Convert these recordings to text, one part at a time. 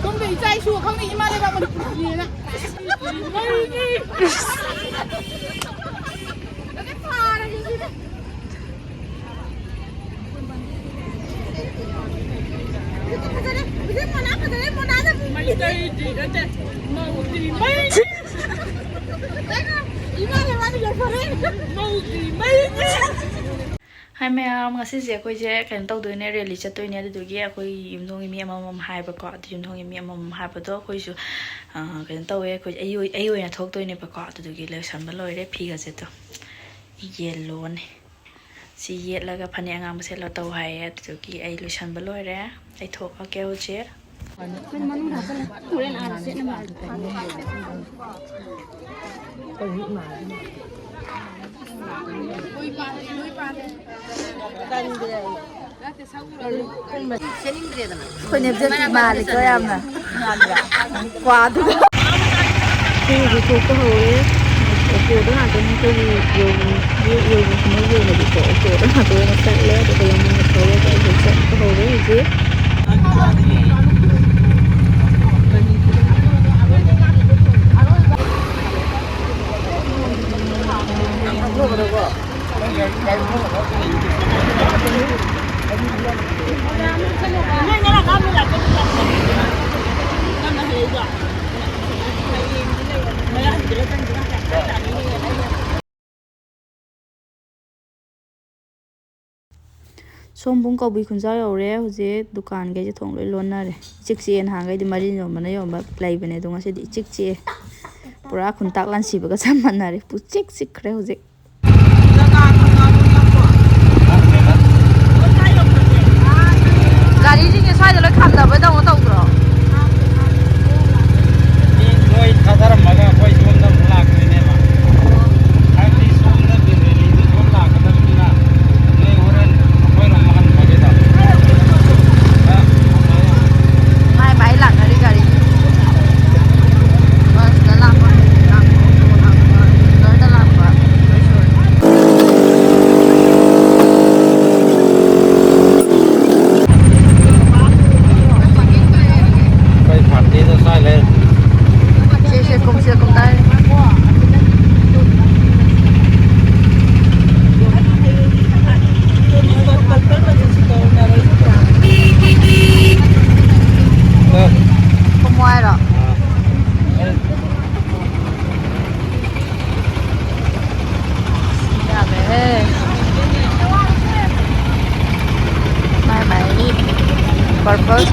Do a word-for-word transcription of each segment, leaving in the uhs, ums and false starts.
ꯁꯣꯝꯗ ꯏꯆꯥ ꯏꯁꯨ ꯈꯪꯗꯦ, ꯏꯃꯥ ꯂꯩꯕꯥꯛ ꯃꯅꯤꯄꯨꯔꯒꯤꯅꯦꯅ꯫ ꯃꯩꯇꯩꯗꯤ ꯅꯠꯇꯦ, ꯃꯧꯗꯤ ꯃꯩꯅꯤ꯫ ꯏꯃꯥꯅ ꯃꯥꯅ ꯌꯧꯐꯔꯦ꯫ ꯃꯧꯗꯤ ꯃꯩꯅꯤ꯫ ꯍꯥꯏ ꯃꯌꯥꯝ, ꯉꯁꯤꯁꯦ ꯑꯩꯈꯣꯏꯁꯦ ꯀꯩꯅꯣ ꯇꯧꯗꯣꯏꯅꯦ, ꯔꯦꯂꯤ ꯆꯠꯇꯣꯏꯅꯦ꯫ ꯑꯗꯨꯗꯨꯒꯤ ꯑꯩꯈꯣꯏ ꯌꯨꯝꯊꯣꯡꯒꯤ ꯃꯤ ꯑꯃꯃꯝ ꯍꯥꯏꯕꯀꯣ꯫ ꯑꯗꯨ ꯌꯨꯝꯊꯣꯡꯒꯤ ꯃꯤ ꯑꯃꯃꯝ ꯍꯥꯏꯕꯗꯣ ꯑꯩꯈꯣꯏꯁꯨ, ꯑ, ꯀꯩꯅꯣ ꯇꯧꯋꯦ, ꯑꯩꯈꯣꯏ, ꯑꯩ ꯑꯣꯏ-, ꯑꯩ ꯑꯣꯏꯅ ꯊꯣꯛꯇꯣꯏꯅꯦꯕꯀꯣ꯫ ꯑꯗꯨꯗꯨꯒꯤ ꯂꯣꯏꯁꯟꯕ ꯂꯣꯏꯔꯦ, ꯐꯤꯒꯁꯦ ꯇꯣ꯫ ꯌꯦꯜꯂꯣꯅꯦ꯫ ꯁꯤ ꯌꯦꯠꯂꯒ ꯐꯅꯦꯛ ꯑꯉꯥꯡꯕ ꯁꯦꯠꯂꯣ ꯇꯧ ꯍꯥꯏꯌꯦ꯫ ꯑꯗꯨꯗꯨꯒꯤ ꯑꯩ ꯂꯣꯏꯁꯟꯕ ꯂꯣꯏꯔꯦ꯫ ꯑꯩ ꯊꯣꯛꯑꯒꯦ ꯍꯧꯖꯤꯛ꯫ ꯃꯅꯨꯡꯗ ꯍꯥꯞꯆꯜꯂꯦ꯫ ꯍꯣꯔꯦꯟ ꯑꯥꯗ ꯁꯦꯠꯅꯕ꯫ ꯑꯩꯈꯣꯏ ꯅꯦꯕꯖꯦꯠꯇꯤ ꯃꯥꯜꯂꯤꯀꯣ ꯌꯥꯝꯅ꯫ ꯀ꯭ꯋꯥꯗꯨꯒ꯫ ꯑꯩꯈꯣꯏ ꯍꯧꯖꯤꯛ ꯊꯣꯛꯄ ꯍꯧꯔꯦ꯫ ꯑꯣꯇꯣꯗ ꯉꯥꯛꯇꯅꯤ ꯑꯩꯈꯣꯏꯒꯤ ꯌꯧꯕ-, ꯌꯧꯕꯁꯨ ꯃꯣꯏ ꯌꯧꯅꯕꯤꯀꯣ꯫ ꯑꯣꯇꯣꯗ ꯉꯥꯛꯇ ꯑꯣꯏꯅ ꯆꯠꯂꯦ꯫ ꯑꯗꯨꯒ ꯌꯥꯝꯅ ꯊꯧꯔꯦ꯫ ꯑꯗꯨꯒ ꯆꯠꯄ ꯍꯧꯔꯦ ꯍꯧꯖꯤꯛ꯫ ꯁꯣꯝꯕꯨꯡ ꯀꯧꯕꯤ ꯈꯨꯟꯖꯥꯎ ꯌꯧꯔꯦ꯫ ꯍꯧꯖꯤꯛ ꯗꯨꯀꯥꯟꯈꯩꯁꯦ ꯊꯣꯡ ꯂꯣꯏ ꯂꯣꯟꯅꯔꯦ꯫ ꯏꯆꯤꯛ ꯆꯤꯛꯑꯦ꯫ ꯅꯍꯥꯟꯈꯩꯗꯤ ꯃꯔꯤꯟ ꯌꯣꯟꯕꯅ ꯌꯣꯟꯕ ꯂꯩꯕꯅꯦ, ꯑꯗꯣ ꯉꯁꯤꯗꯤ ꯏꯆꯤꯛ ꯆꯤꯛꯑꯦ꯫ ꯄꯨꯔꯥ ꯈꯨꯟꯇꯥꯛ ꯂꯥꯟꯁꯤꯕꯒ ꯆꯞ ꯃꯥꯟꯅꯔꯦ꯫ ꯄꯨꯆꯤꯛ ꯆꯤꯛꯈ꯭ꯔꯦ ꯍꯧꯖꯤꯛ꯫ ꯒꯥꯔꯤꯁꯤꯡꯁꯦ ꯁ꯭ꯋꯥꯏꯗ ꯂꯣꯏ ꯈꯥꯝꯅꯕꯗꯧꯅ ꯇꯧꯗ꯭ꯔꯣ? ꯃꯤ ꯃꯣꯏ ꯊꯥꯗꯔꯝꯃꯒ ꯑꯩꯈꯣꯏ ꯁꯣꯝꯗ ꯑꯃꯨꯛ ꯂꯥꯛꯇꯣꯏꯅꯦꯕ꯫ ꯍꯥꯏꯕꯗꯤ ꯁꯣꯝꯗ ꯔꯦꯂꯤꯗꯨ ꯁꯣꯝ ꯂꯥꯛꯀꯗꯕꯅꯤꯅ ꯅꯣꯏ ꯍꯣꯔꯦꯟ ꯑꯩꯈꯣꯏꯔꯣꯝ ꯍꯟꯕꯒꯤꯗ꯫ ꯃꯥꯏ ꯃꯥꯏ ꯂꯥꯛꯅꯔꯤ ꯒꯥꯔꯤ꯫ ꯕꯁꯇ ꯂꯥꯛꯄ, ꯂꯥꯛꯄ, ꯑꯣꯇꯣ ꯂꯥꯛꯄ, ꯒꯥꯔꯤꯗ ꯂꯥꯛꯄ, ꯂꯣꯏ ꯁꯨꯔꯦ꯫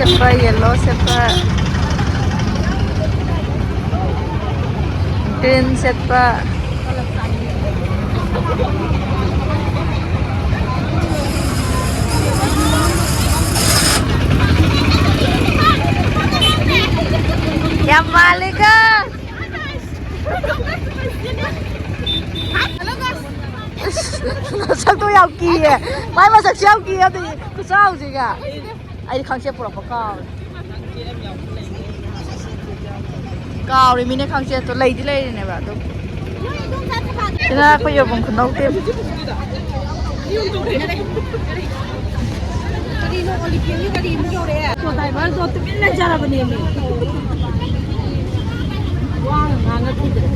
ꯁꯦꯠꯄ, ꯌꯦꯜꯂꯣ ꯁꯦꯠꯄ, ꯒ꯭ꯔꯤꯟ ꯁꯦꯠꯄ꯫ ꯌꯥꯝ ꯃꯥꯜꯂꯦꯀꯣ꯫ ꯃꯁꯛꯇꯣ ꯌꯥꯝ ꯀꯤꯌꯦ꯫ ꯃꯥꯏ ꯃꯁꯛꯁꯦ ꯌꯥꯝ ꯀꯤꯌꯦ꯫ ꯑꯗꯨꯗꯤ ꯈꯨꯆꯥꯎꯁꯤꯒ꯫ ꯑꯩꯗꯤ ꯈꯪꯆꯦꯠ ꯄꯨꯔꯛꯄ ꯀꯥꯎꯔꯦ꯫ ꯀꯥꯎꯔꯤꯃꯤꯅꯦ ꯈꯪꯆꯦꯠꯇꯣ꯫ ꯂꯩꯗꯤ ꯂꯩꯔꯤꯅꯦꯕ ꯑꯗꯨ꯫ ꯁꯤꯅ ꯑꯩꯈꯣꯏ ꯌꯧꯐꯝ ꯈꯨꯅꯧ ꯇꯦꯝ꯫ ꯀꯔꯤꯅꯣ ꯑꯣꯂꯤꯐꯦꯟꯒꯤ ꯒꯥꯔꯤ ꯑꯃꯨꯛ ꯌꯧꯔꯛꯑꯦ꯫ ꯑꯣꯇꯣ ꯗ꯭ꯔꯥꯏꯚꯔꯗꯣ ꯇꯨꯃꯤꯟ ꯂꯩꯖꯔꯕꯅꯦꯃꯤ꯫ ꯋꯥ ꯉꯥꯡꯉꯛꯈꯤꯗ꯭ꯔꯦ꯫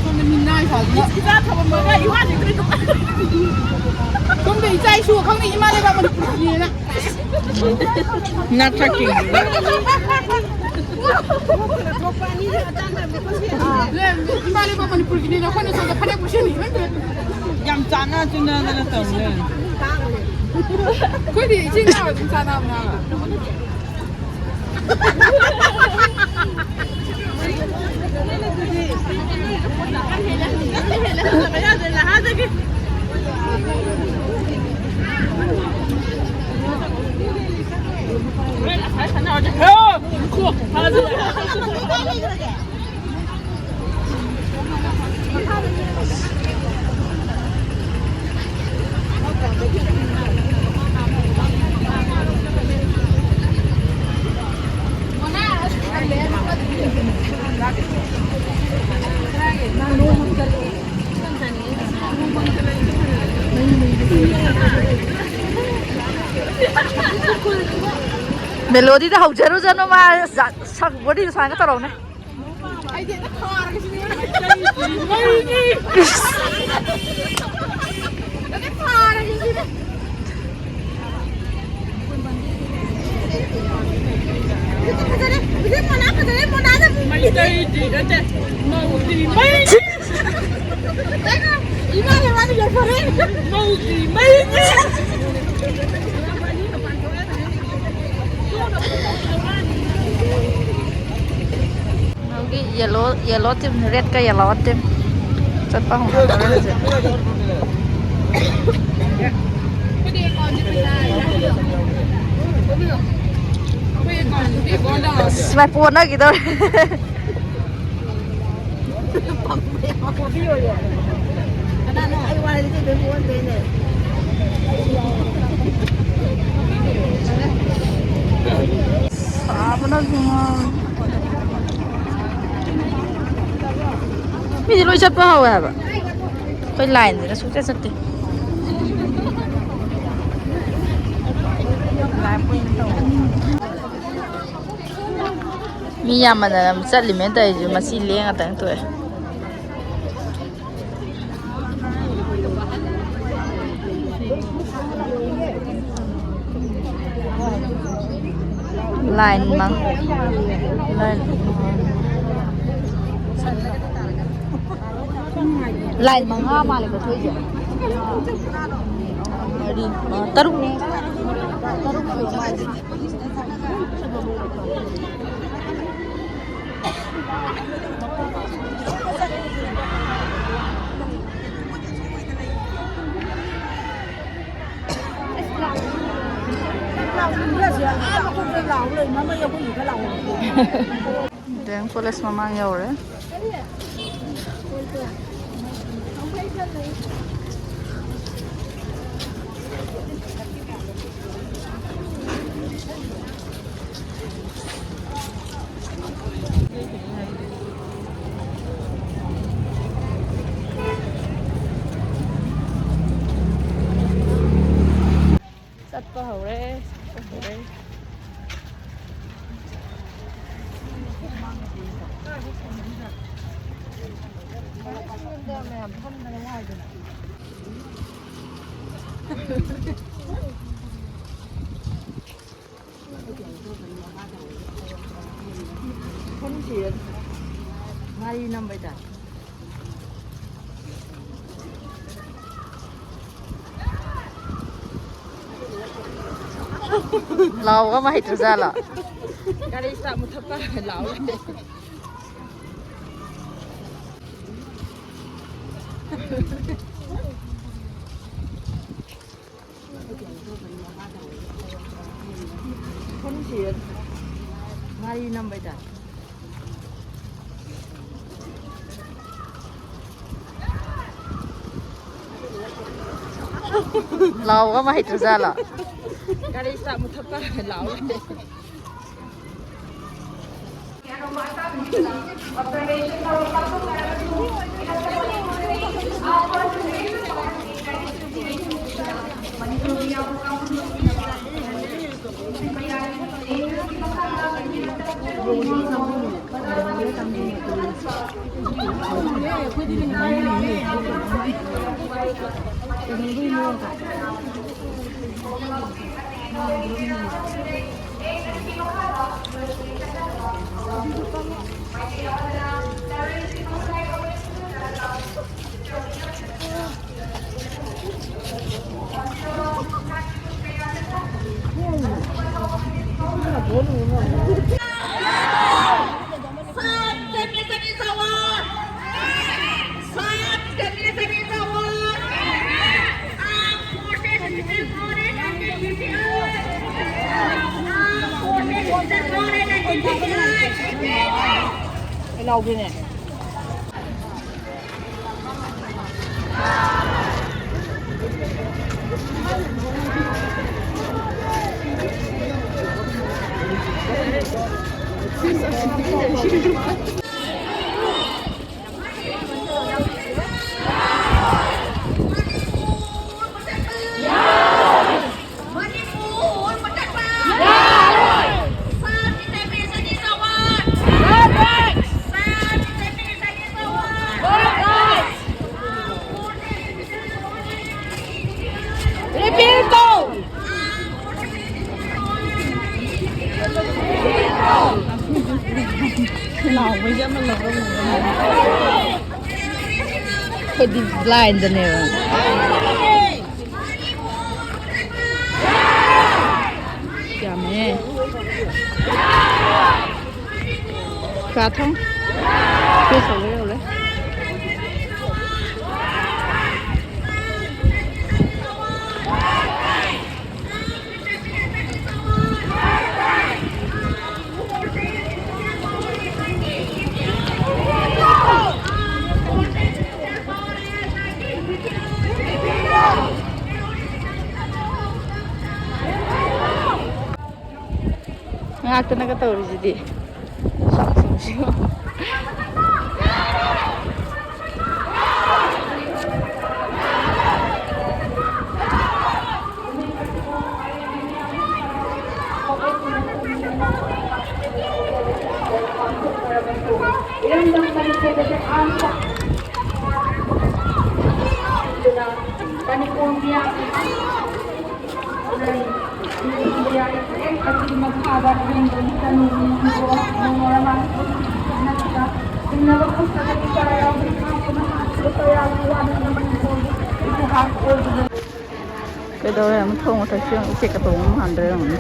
ꯁꯣꯝꯗ ꯃꯤꯅꯥꯏ ꯁꯥꯗꯅ꯫ ꯏꯆꯥ ꯊꯝꯃꯝꯃꯒ ꯏꯋꯥꯁꯤ ꯀꯔꯤ ꯇꯧ-, ꯁꯣꯝꯗ ꯏꯆꯥ ꯏꯁꯨ ꯈꯪꯗꯦ ꯏꯃꯥ ꯂꯩꯕꯥꯛ ꯃꯅꯤꯄꯨꯔꯒꯤꯅꯦꯅ꯫ ꯅꯊꯛꯀꯤ꯫ ꯏꯃꯥ ꯂꯩꯕꯥꯛ ꯃꯅꯤꯄꯨꯔꯒꯤꯅꯦꯅ ꯑꯩꯈꯣꯏꯅ ꯁꯣꯝꯗ ꯐꯅꯦꯛ ꯄꯨꯁꯤꯜꯂꯤ꯫ ꯌꯥꯝ ꯆꯥꯟꯅ ꯆꯨꯅꯗꯅ ꯇꯧ ꯂꯩꯔꯝꯃꯦ꯫ ꯑꯩꯈꯣꯏꯗꯤ ꯏꯆꯤꯟ ꯏꯅꯥꯎ ꯑꯗꯨꯝ ꯆꯥꯟꯅꯕꯅꯦ ꯍꯥꯏꯕ꯫ ꯃꯦꯂꯣꯗꯤꯗ ꯍꯧꯖꯔꯨꯖꯅꯨ, ꯃꯥ ꯖꯥꯠ ꯁꯛ ꯕꯣꯗꯤꯗꯣ ꯁꯨꯃꯥꯏꯅ ꯇꯧꯔꯛꯎꯅꯦ꯫ ꯑꯩꯗꯤ ꯍꯦꯛꯇ ꯊꯥꯔꯒꯦ ꯁꯤꯅꯦ꯫ ꯍꯦꯛꯇ ꯊꯥꯔꯒꯦ ꯁꯤꯅꯦ꯫ ꯐꯖꯔꯦ, ꯐꯖꯔꯦ, ꯃꯣꯅꯥ ꯐꯖꯔꯦ, ꯃꯣꯅꯥꯗ꯫ ꯃꯩꯇꯩꯗꯤ ꯅꯠꯇꯦ, ꯃꯧꯗꯤ ꯃꯩ꯫ ꯏꯃꯥꯅ ꯃꯥꯅ ꯌꯥꯏꯐꯔꯦ꯫ ꯃꯧꯒꯤ ꯃꯩꯅꯦ꯫ ꯅꯪꯒꯤ yellow, yellow team, red ꯀ yellow team ꯆꯠꯄ ꯍꯧꯅꯗꯧꯔꯦ ꯍꯧꯖꯤꯛ꯫ ꯑꯁ, ꯃꯥꯏ ꯄꯣꯟꯅꯈꯤꯗꯧꯔꯦ꯫ ꯁꯥꯕꯅꯁꯨ ꯉꯥꯎꯔꯦ꯫ ꯃꯤꯗꯤ ꯂꯣꯏ ꯆꯠꯄ ꯍꯧꯋꯦ ꯍꯥꯏꯕ, ꯑꯩꯈꯣꯏ ꯂꯥꯏꯟꯁꯤꯅ ꯁꯨꯡꯆꯠ ꯆꯠꯇꯦ꯫ ꯃꯤ ꯌꯥꯝꯃꯟꯗꯅ ꯆꯠꯂꯤꯃꯦꯅ ꯇꯧꯔꯤꯁꯦ, ꯃꯁꯤ ꯂꯦꯡꯉ ꯇꯪ ꯇꯣꯛꯑꯦ꯫ ꯂꯥꯏꯟ ꯃꯪ-, ꯂꯥꯏꯟ-, ꯂꯥꯏꯟ ꯃꯉꯥ ꯃꯥꯜꯂꯦꯀꯣ ꯊꯣꯛꯏꯁꯦ꯫ ꯃꯔꯤ, ꯃꯉꯥ, ꯇꯔꯨꯛꯅꯦ꯫ ꯇꯔꯨꯛ ꯁꯨꯕ ꯃꯥꯜꯂꯦ꯫ ꯗꯤ ꯑꯦꯝ ꯀꯣꯂꯦꯖ ꯃꯃꯥꯡ ꯌꯧꯔꯦ꯫ ꯆꯠꯄ ꯍꯧꯔꯦ, ꯆꯠꯄ ꯍꯧꯔꯦ꯫ ꯃꯌꯥꯝ ꯐꯝꯗꯅ ꯋꯥꯏꯗꯅ꯫ ꯐꯝꯁꯤ ꯉꯥꯔꯤ ꯅꯝꯕꯩ ꯇꯥꯏꯞ꯫ ꯂꯥꯎꯕ ꯑꯃ ꯍꯩꯇ꯭ꯔꯖꯥꯠꯂꯣ? ꯒꯥꯔꯤ ꯏꯁꯇꯥꯔꯠ ꯃꯨꯊꯠꯄ ꯂꯥꯎꯔꯦ꯫ ꯉꯥꯔꯤ ꯅꯝꯕꯩ ꯇꯥꯏꯞ꯫ ꯂꯥꯎꯕ ꯑꯃ ꯍꯩꯇ꯭ꯔꯖꯥꯠꯂꯣ? ꯒꯥꯔꯤ ꯏꯁꯇꯥꯔꯠ ꯃꯨꯊꯠꯄ ꯂꯥꯎꯔꯦ꯫ ꯂꯥꯎꯒꯦꯅꯦ꯫ ꯑꯩꯈꯣꯏꯗꯤ ꯕ꯭ꯂꯥꯏꯟꯗꯅꯦꯕ꯫ ꯀꯥꯊꯪ ꯄꯦꯁ ꯍꯧꯔꯦ, ꯍꯧꯔꯦ꯫ ꯉꯥꯛꯇꯅꯒ ꯇꯧꯔꯤꯁꯤꯗꯤ꯫ ꯀꯩꯗꯧꯔꯦ? ꯑꯃꯨꯛ ꯊꯣꯡ ꯃꯊꯛꯁꯤ ꯑꯃꯨꯛ ꯎꯆꯦꯛꯀ ꯇꯣꯡꯕ ꯃꯥꯟꯗ꯭ꯔꯦ ꯌꯦꯡꯉꯨꯅꯦ꯫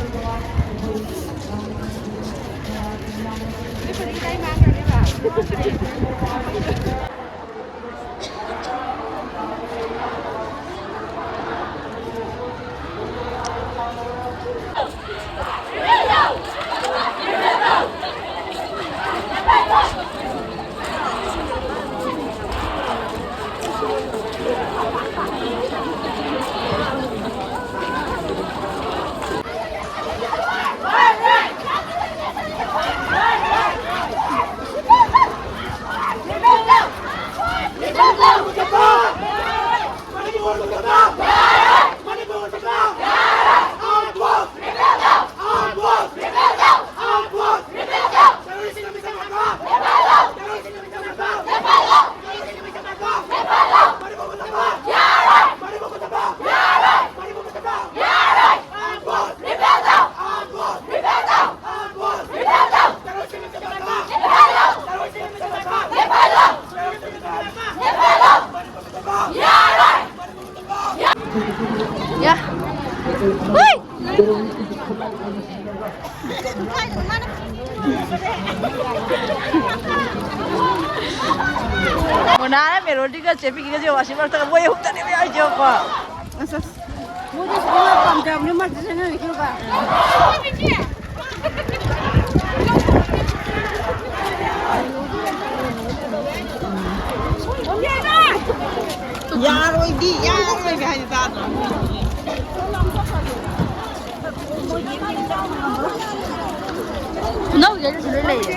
ꯌꯥ꯫ ꯍꯨꯏ! ꯃꯣꯅꯥꯅ ꯃꯦꯂꯣꯗꯤꯒ ꯆꯦ ꯄꯤꯡꯀꯤꯒꯁꯦ ꯋꯥꯁꯤ ꯃꯔꯛꯇꯒ ꯃꯣꯏ ꯑꯍꯨꯝꯇꯅꯦꯕ ꯌꯥꯎꯔꯤꯁꯦ ꯌꯦꯡꯉꯨꯀꯣ꯫ ꯑꯁ, ꯑꯁ꯫ ꯃꯣꯏꯗꯤ ꯁꯤꯒꯨꯝꯕ ꯄꯥꯝꯖꯕꯅꯤ, ꯃꯥꯁꯨ ꯁꯦꯠꯅꯔꯤꯁꯦ ꯎꯕ꯫ ꯌꯥꯔꯣꯏꯗꯤ, ꯌꯥꯔꯣꯏꯗꯤ ꯍꯥꯏꯗꯤ ꯇꯥꯗ꯭ꯔꯣ? ꯈꯨꯅꯧꯗꯁꯨ ꯂꯣꯏ ꯂꯩꯌꯦ꯫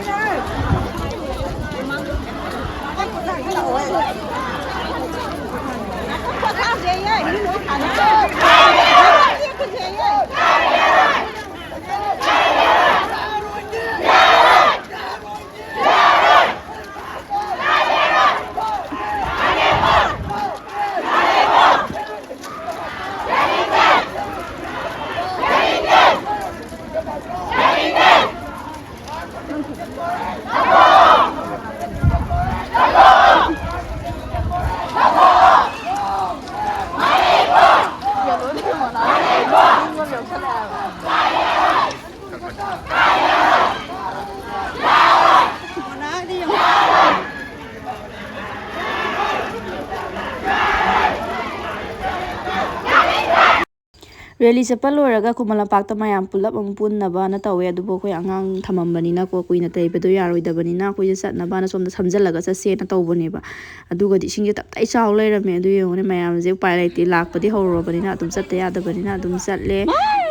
ꯔꯦꯂꯤ ꯆꯠꯄ ꯂꯣꯏꯔꯒ ꯈꯨꯃꯟ ꯂꯝꯄꯥꯛꯇ ꯃꯌꯥꯝ ꯄꯨꯂꯞ ꯑꯃꯨꯛ ꯄꯨꯟꯅꯕꯅ ꯇꯧꯋꯦ꯫ ꯑꯗꯨꯕꯨ ꯑꯩꯈꯣꯏ ꯑꯉꯥꯡ ꯊꯝꯃꯝꯕꯅꯤꯅꯀꯣ, ꯀꯨꯏꯅ ꯂꯩꯕꯗꯣ ꯌꯥꯔꯣꯏꯗꯕꯅꯤꯅ ꯑꯩꯈꯣꯏꯁꯦ ꯆꯠꯅꯕꯅ ꯁꯣꯝꯗ ꯁꯝꯖꯜꯂꯒ ꯆꯠꯁꯦꯅ ꯇꯧꯕꯅꯦꯕ꯫ ꯑꯗꯨꯒꯗꯤ ꯏꯁꯤꯡꯁꯦ ꯇꯞꯇꯥꯏ ꯆꯥꯎ ꯂꯩꯔꯝꯃꯦ꯫ ꯑꯗꯨ ꯌꯦꯡꯉꯨꯅꯦ, ꯃꯌꯥꯝꯁꯦ ꯎꯄꯥꯏ ꯂꯩꯇꯦ, ꯂꯥꯛꯄꯗꯤ ꯍꯧꯔꯨꯔꯕꯅꯤꯅ, ꯑꯗꯨꯝ ꯆꯠꯇ ꯌꯥꯗꯕꯅꯤꯅ ꯑꯗꯨꯝ ꯆꯠꯂꯦ꯫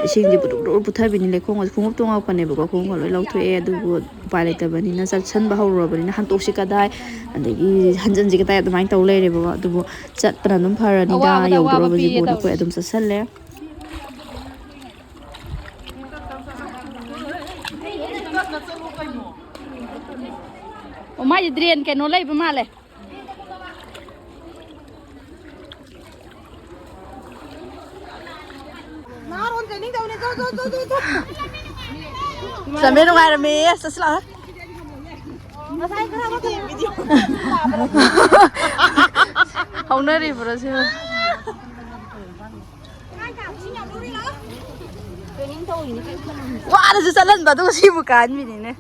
ꯏꯁꯤꯡꯁꯦ ꯄꯨꯗꯨꯛ ꯄꯨꯗꯨꯛ ꯄꯨꯊꯕꯤꯅꯤ, ꯂꯩꯈꯣꯝꯒꯁꯦ ꯈꯣꯡꯎꯞ ꯇꯣꯡꯉꯛꯄꯅꯦꯕꯀꯣ, ꯈꯣꯡꯎꯞꯀ ꯂꯣꯏ ꯂꯧꯊꯣꯛꯑꯦ꯫ ꯑꯗꯨꯕꯨ ꯎꯄꯥꯏ ꯂꯩꯇꯕꯅꯤꯅ, ꯆꯠꯁꯟꯕ ꯍꯧꯔꯨꯔꯕꯅꯤꯅ, ꯍꯟꯇꯣꯛꯁꯤ ꯀꯗꯥꯏ, ꯑꯗꯒꯤ ꯍꯟꯖꯟꯁꯤ ꯀꯗꯥꯏ, ꯑꯗꯨꯃꯥꯏꯅ ꯇꯧ ꯂꯩꯔꯦꯕꯀꯣ꯫ ꯑꯗꯨꯕꯨ ꯆꯠꯄꯅ ꯑꯗꯨꯝ ꯐꯔꯅꯤꯗ, ꯑꯋꯥꯕꯗ ꯑꯋꯥꯕ ꯌꯧꯗꯣꯔꯕꯁꯤꯕꯨꯅ ꯄꯤꯌꯦ ꯑꯩꯈꯣꯏ ꯇꯧꯔꯤꯁꯦ꯫ ꯑꯗꯨꯝ ꯆꯠꯁꯜꯂꯦ꯫ ꯑꯣ, ꯃꯥꯏꯁꯦ ꯗ꯭ꯔꯦꯟ ꯀꯩꯅꯣ ꯂꯩꯕ ꯃꯥꯜꯂꯦ꯫ ꯆꯥꯃꯦ ꯅꯨꯡꯉꯥꯏꯔꯝꯃꯦ꯫ ꯆꯠꯁꯤ ꯂꯥꯛꯑꯣ꯫ ꯍꯧꯅꯔꯤꯕ꯭ꯔꯣ ꯁꯤꯕꯨ? ꯋꯥꯅꯁꯨ ꯆꯠꯍꯟꯕ, ꯑꯗꯨꯒ ꯁꯤꯕꯨ ꯀꯥꯍꯟꯕꯤꯅꯤꯅꯦ꯫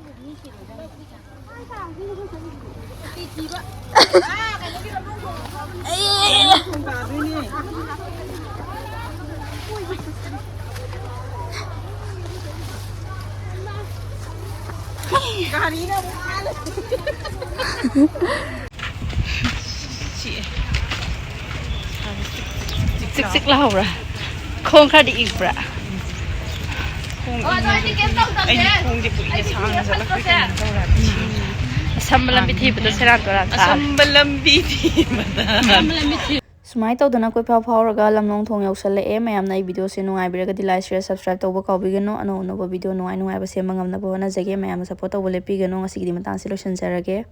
ꯒꯥꯔꯤꯅ ꯑꯃꯨꯛ ꯆꯤꯛ ꯆꯤꯛ ꯂꯥꯎꯕ꯭ꯔꯥ? ꯈꯣꯡ ꯈꯔꯗꯤ ꯏꯛꯄ꯭ꯔꯥ? ꯈꯣꯡ ꯏꯪꯉꯁꯨ ꯑꯩꯗꯤ ꯈꯣꯡꯗꯤ ꯀꯨꯏꯅ ꯁꯥꯡꯅ ꯆꯠꯂꯛꯄꯩ ꯀꯩꯅꯣꯝ ꯇꯧꯔꯦ ꯍꯥꯏꯕ꯫ ꯑꯁꯝꯕ ꯂꯝꯕꯤ ꯊꯤꯕꯗ ꯁꯦꯔꯥꯟ ꯇꯨꯔꯥꯟ ꯇꯥꯔꯦ꯫ ꯑꯁꯝꯕ ꯂꯝꯕꯤ ꯊꯤꯕꯗ꯫ ꯁꯨꯃꯥꯏꯅ ꯇꯧꯗꯅ ꯀꯣꯏꯐꯥꯎ ꯐꯥꯎꯔꯒ ꯂꯝꯂꯣꯡ ꯊꯣꯡ ꯌꯧꯁꯜꯂꯛꯑꯦ꯫ ꯃꯌꯥꯝꯅ ꯑꯩ video ꯁꯦ ꯅꯨꯡꯉꯥꯏꯕꯤꯔꯒꯗꯤ like, share, subscribe ꯇꯧꯕ ꯀꯥꯎꯕꯤꯒꯅꯨ꯫ ꯑꯅꯧ ꯑꯅꯧꯕ video ꯅꯨꯡꯉꯥꯏ ꯅꯨꯡꯉꯥꯏꯕ ꯁꯦꯝꯕ ꯉꯝꯅꯕ ꯍꯣꯠꯅꯖꯒꯦ꯫ ꯃꯌꯥꯝꯅ support ꯇꯧꯕ ꯂꯦꯞꯄꯤꯒꯅꯨ꯫ ꯉꯁꯤꯒꯤꯗꯤ ꯃꯇꯥꯡꯁꯤ ꯂꯣꯏꯁꯤꯟꯖꯔꯒꯦ꯫